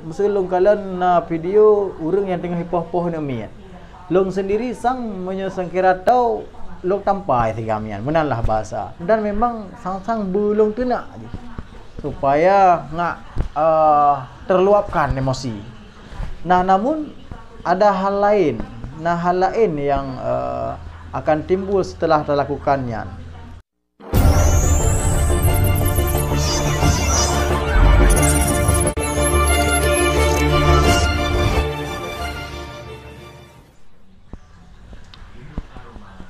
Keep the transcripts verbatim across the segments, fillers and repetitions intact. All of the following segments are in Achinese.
Meuseu lôn kalon na video ureuëng nyang teungoh ipoh-poh aneuk miet. Lôn sendiri sang meunyoe sangkira tau lôn tampai sigam nyan, meunan lah bahasa. Dan memang sang-sang beu lôn teunak jih supaya ngak, eh, terluapkan emosi. Nah, namun ada hal lain, nah hal lain yang, eh, akan timbul setelah talakukan nyan.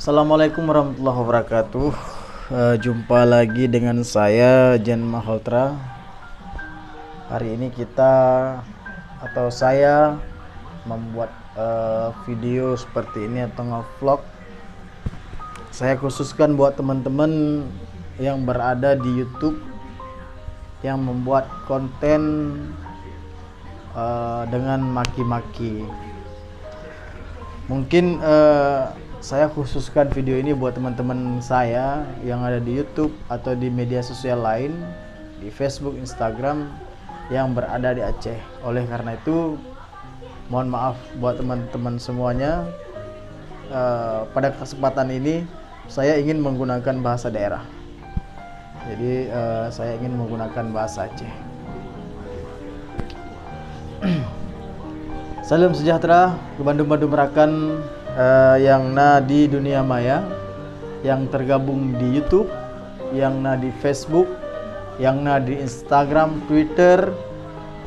Assalamualaikum warahmatullahi wabarakatuh. Eh, jumpa lagi dengan saya, Jen Maholtra. Hari ini kita atau saya membuat, eh, video seperti ini atau nge-vlog. Saya khususkan buat teman-teman yang berada di YouTube yang membuat konten, eh, dengan maki-maki. Mungkin, eh, saya khususkan video ini buat teman-teman saya yang ada di YouTube atau di media sosial lain, di Facebook, Instagram, yang berada di Aceh. Oleh karena itu, mohon maaf buat teman-teman semuanya. Eh, pada kesempatan ini, saya ingin menggunakan bahasa daerah. Jadi, eh, saya ingin menggunakan bahasa Aceh. Salam sejahtera keu bandum-bandum rakan, eh, yang na di dunia maya, yang tergabung di YouTube, yang na di Facebook, yang na di Instagram, Twitter,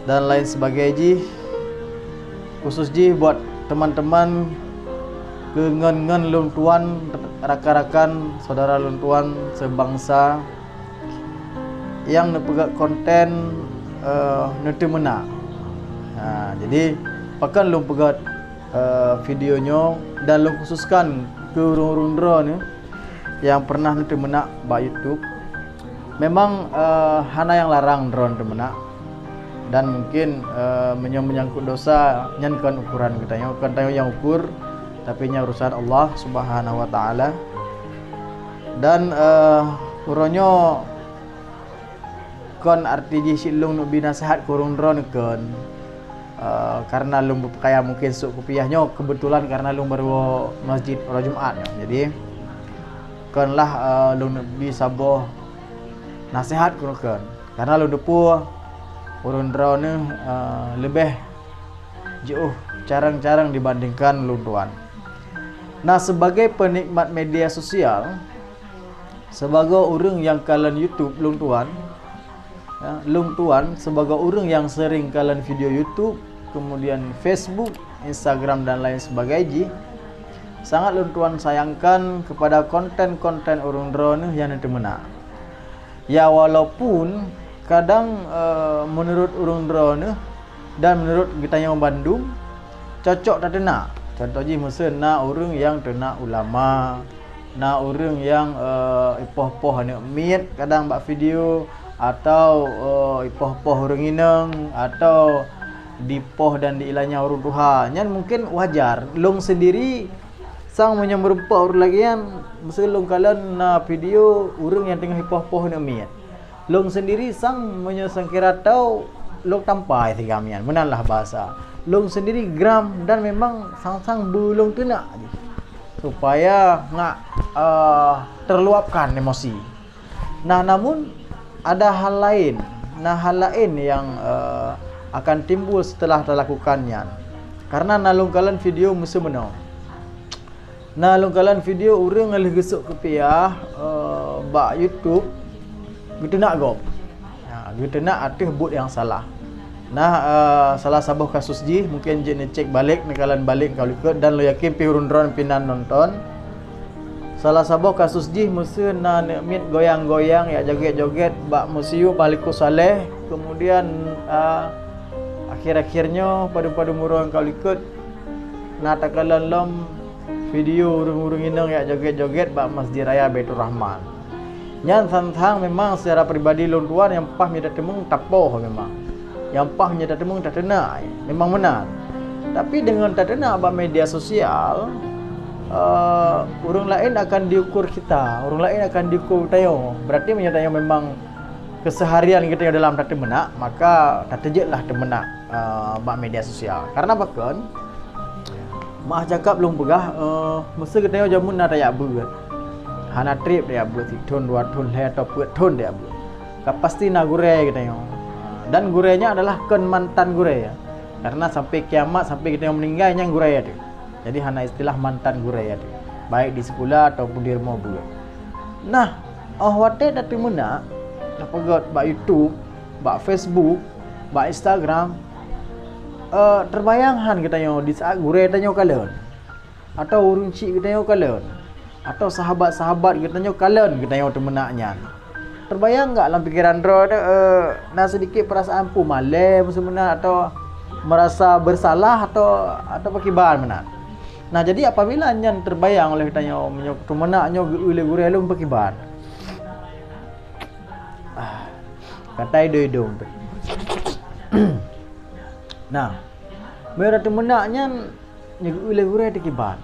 dan lain sebagainya jih. Khusus jih buat teman-teman keu ngon-ngon lôn tuan, rakan-rakan, saudara lôn tuan sebangsa yang neupeugah konten, eh, neuteumeunak. Ha, jadi, pakon lôn peugah, eh, video nyoe dan lôn khususkan keu ureuëng-ureuëng droeneuh nyang pernah neuteumeunak bak YouTube. Memang, eh, hana nyang larang droe teumeunak. Dan mungkin, eh, meunyoe meunyangkut dosa, nyan kon ukuran geutanyoe, kon tanyoe nyang ukur, tapi nyan urusan Allah Subhanahu wa Taala. Dan, eh, uroe nyoe kon arti jih cit lôn neubi naseuhat keu ureuëng droeneuh kon. Eh, karena lôn beupakaian mungkin sôk kupiah nyoe keubeutulan karena lôn baroe masjid uroe Jumat nyoe. Jadi, kon lah, eh, lôn neubi saboh naseuhat keu ureuëng kon. Karena lôn teupeue ureuëng droeneuh, eh, leubeh jiôh carông-carông dibandingkan lôn tuan. Nah, sebagai penikmat media sosial, sibagoe ureuëng nyang kalon YouTube lôn tuan, ya, lôn tuan sibagoe ureuëng nyang seuring kalon video YouTube, kemudian Facebook, Instagram dan lain sebagainya jih, sangat lôn tuan sayangkan kepada konten-konten ureuëng droeneuh nyang neuteumeunak. Ya, walaupun kadang, eh, meunurot ureuëng droeneuh dan meunurot geutanyoe bandum cocok tateunak. Contoh jih meuseu na ureuëng nyang teunak ulama, na ureuëng nyang, eh, ipoh-poh aneuk miet kadang bak video, atau, eh, ipoh-poh ureuëng inong, atau dipoh dan diilanya ureuëng tuha. Nyan mungkin wajar. Lôn sendiri sang meunyoe meurumpok ureuëng lagée nyan, meuseu lôn kalon na video ureuëng nyang teungoh ipoh-poh aneuk miet. Lôn sendiri sang meunyoe sangkira tau lôn tampai sigam nyan, meunan lah bahasa. Lôn sendiri geram dan memang sang-sang beu lôn teunak jih supaya ngak, eh, terluapkan emosi. Nah, namun ada hal lain, nah hal lain yang, eh, akan timbul setelah talakukan nyan. Karena na lôn kalon video meuseu meunoe. Na lôn kalon video ureuëng lheueh geusôk kupiah, eh, bak YouTube geuteunak gob. Ha, geuteunak ateueh buet nyang salah. Nah, eh, salah saboh kasus jih mungkin jeuet neucek balek, neukalon balek ka likot dan lôn yakin pih ureuëng droeneuh pih na nonton. Salah saboh kasus jih meuseu na aneuk miet goyang-goyang yak joget-joget bak museum Malikus Saleh, kemudian, eh, akhir-akhir nyoe padum-padum uroe ka likot na takalon lom video ureuëng-ureuëng inong yak joget-joget bak Masjid Raya Baiturrahman. Nyan sang-sang memang secara pribadi lôn tuan nyang paih meunyoe tateumeung tapoh memang. Nyang paih meunyoe tateumeung tateunak, memang meunan. Tapi deungon tateunak bak media sosial, eh, ureuëng laén akan diukur kita, ureuëng laén akan diukur tanyoe. Berarti meunyoe tanyoe memang Keseharian geutanyoe dalam tateumeunak, maka tateujeuet lah teumeunak, eh, bak media sosial. Karena pakon, maah cakap lôn peugah, eh, meusé geutanyoe jameun na tajak beuet. Hana treb tajak beuet, sithon, dua thon, lhèe atau peuet thon tajak beuet. Ka pasti na gurèe geutanyoe. Dan gurèe nyan adalah kon mantan gurèe, ya. Karena sampai kiamat, sampai geutanyoe meuninggai, nyan gurèe teuh. Jadi hana istilah mantan gurèe teuh, baik di sikula ataupun di rumoh beuet. Nah, 'oh watèe tateumeunak, tapeugöt bak YouTube, bak Facebook, bak Instagram, eh, teubayang han geutanyoe di saat gurèe tanyoe kalon, atau ureueng chik geutanyoe kalon, atau sahabat-sahabat geutanyoe kalon geutanyoe teumeunak nyan. Teubayang gak lam pikeran droe teuh, eh, na seudikit peurasaan peue malèe meuseumeuna atau meurasa beursalah atau, atau pakriban meunan. Nah, jadi apabila nyan teubayang oleh geutanyoe, meunyoe teumeunak nyoe geu-eu lé gurèe lôn pakriban? Ah, ka tai idong-idong teuh. Nah, meunyoe teumeunak nyan, nyoe geu-eu lé gurèe teuh kiban.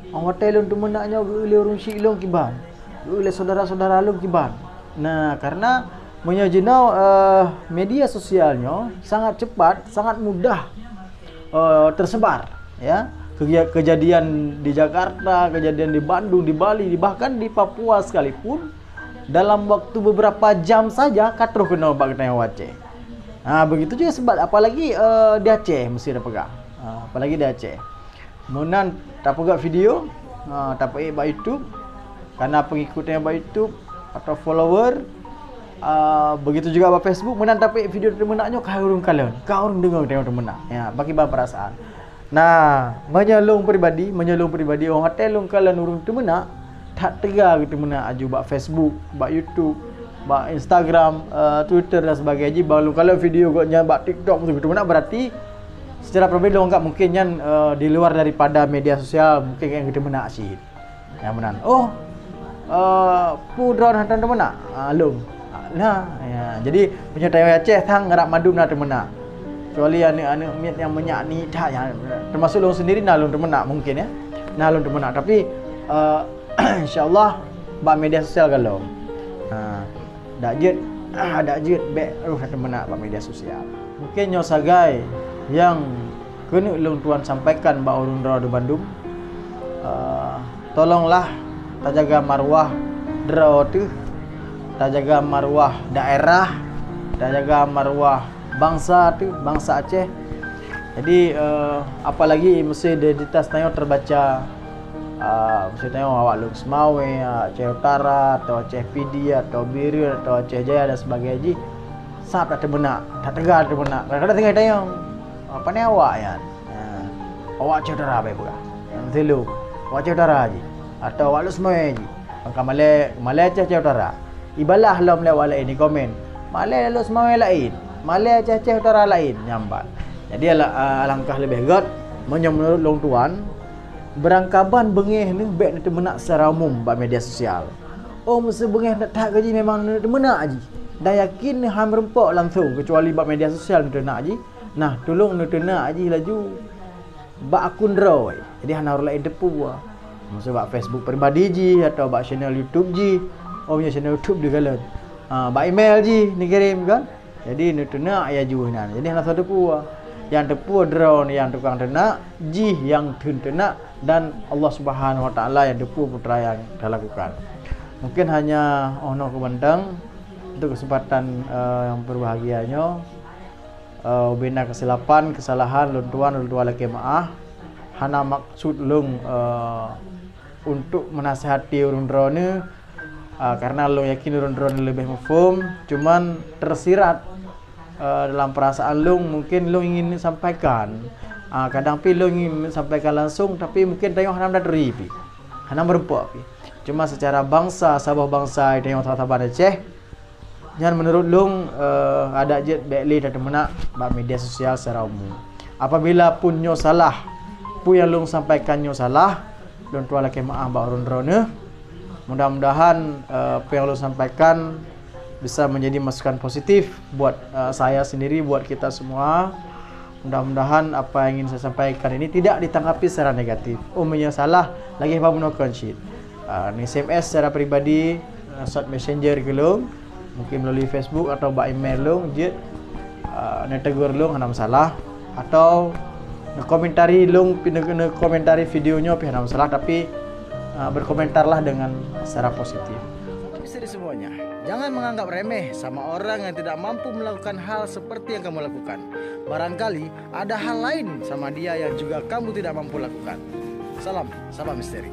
'Oh watèe lôn teumeunak nyoe geu-eu lé ureueng chik lôn kiban. Geu-eu lé syedara-syedara lôn kiban. Nah, karena meunyoe jinoe, eh, media sosial nyoe sangat cepat, sangat mudah, eh, tersebar, ya. Keja-, kejadian di Jakarta, kejadian di Bandung, di Bali, di, bahkan di Papua sekalipun, dalam waktu beberapa jam saja ka troh keunoe bak geutanyoe Aceh. Ha, begitu juga sebab apalagi, eh, di Aceh mesti tapeugah. Ha, apalagi di Aceh. Meunan tapeugah video, ha, tapeuék bak YouTube, karena pengikut nyang bak YouTube atau follower, ah, begitu juga bak Facebook, meunan tapeuék video teumeunak nyoe ka ureueng kalon, ka ureueng deungoe teumeunak. Ya, pakriban peurasaan. Nah, meunyoe lôn pribadi, meunyoe lôn pribadi, 'oh watèe lôn kalon ureueng teumeunak, that teuga geuteumeunak aju bak Facebook, bak YouTube, bak Instagram, eh, Twitter dan sebagainya. Jih bak lôn kalon video gobnyan bak TikTok geuteumeunak, berarti secara pribadi lôn anggap mungkin nyan, eh, di luar daripada media sosial, mungkin geuteumeunak cit. Nyang meunan. Oh, eh, peue droeneuh han teumeunak? Ah, lôn. Nah, ya, jadi meunyoe tanyoe Aceh sang rab mandum na teumeunak. Kecuali aneuk-aneuk miet nyang meunyak ni that, ya, termasuk lôn sendiri na lôn teumeunak mungkin, ya. Na lôn teumeunak, tapi, eh, insya Allah bak media sosial ka lom. Ha, dak jeuet, ah, dak jeuet bèk rôh teumeunak bak media sosial. Mungkin nyoe sagai nyang keuneuk lôn tuan sampaikan bak ureueng droe di bandum. Eh, tolonglah tajaga maruah droe teuh, tajaga maruah daerah, tajaga maruah bansa teuh, bansa Aceh. Jadi, eh, apalagi meusé identitas tanyoe terbaca, eh, meusé tanyoe awak Lhokseumawe, Aceh Utara, atau Aceh Pidie, atau Bireuen, atau Aceh Jaya dan sebagainya jih, sab that teumeunak, that teuga teumeunak. Kadang-kadang tinggai tanyoe, "Apa ni awak nyan?" Ha, awak Aceh Utara bèk peugah. Nyang teulheueh, awak Aceh Utara jih. Atau awak Lhokseumawe jih. Maka malèe, malèe Aceh, Aceh Utara. Ibalah lom lé awak laén di komen. Malèe Lhokseumawe laén. Malèe Aceh, Aceh Utara laén. Nyan ban. Jadi ala-, alangkah leubeh gèt, meunyoe meunurot lôn tuan, beurangkaban beungèh neuh bèk neuteumeunak secara umum bak media sosial. Oh, meusé beungèh that-that jih memang neuteumeunak jih. Dan yakin neuh han meurumpok langsong, kecuali bak media sosial neuteunak jih. Nah, tulông neuteunak jih laju bak akun droe. Jadi hana ureueng laén teupeu. Meusé bak Facebook pribadi jih atau bak channel YouTube jih. Oh, meunyoe channel YouTube dikalon. Ha, bak email jih neukirém kan. Jadi neuteunak laju inan. Jadi hana soe teupeu. Nyang teupeu droe nyang tukang teunak, jih nyang theun teunak, dan Allah Subhanahu Wa Taala nyang teupeu peue nyang talakukan. Mungkin hanya 'oh noe keuh mantong untuk kesempatan, eh, yang berbahagia nyoe. Eh, ubena kesilapan, kesalahan lôn tuan, lôn tuan lakèe meu'ah. Hana maksud lôn, eh, untuk menasihati ureueng droeneuh, eh, karena lôn yakin ureueng droeneuh leubeh muphom, cuman tersirat, eh, dalam perasaan lôn, mungkin lôn ingin sampaikan. Ah, kadang pih lôn ingin sampaikan langsung, tapi mungkin tanyoe hana meuturi pih. Hana meurumpok pih. Cuma secara bansa, saboh bansa tanyoe saban-saban Aceh, nyan meunurot lôn, eh, adak jeuet bèk lé tateumeunak bak media sosial secara umum. Apabila pun nyoe salah, peue nyang lôn sampaikan nyoe salah, lôn tuan lakèe meu'ah bak ureueng droeneuh. Mudah-mudahan, eh, apa yang lôn sampaikan bisa menjadi masukan positif buat, eh, saya sendiri, buat kita semua. Mudah-mudahan apa yang ingin saya sampaikan ini tidak ditanggapi secara negatif. Oh, meunyoe salah, lagèe ban bunoe kon cit. Ah, neu-S M S secara pribadi, ah, short messenger keu lôn. Mungkin melalui Facebook atau bak email lôn jeuet, uh, neutegur lôn hana masalah, atau neukomentari lôn, neu-, neukomentari video nyoe pih hana masalah, tapi, uh, berkomentarlah dengan secara positif. Misteri semuanya, jangan menganggap remeh sama orang yang tidak mampu melakukan hal seperti yang kamu lakukan. Barangkali ada hal lain sama dia yang juga kamu tidak mampu lakukan. Salam, sahabat misteri.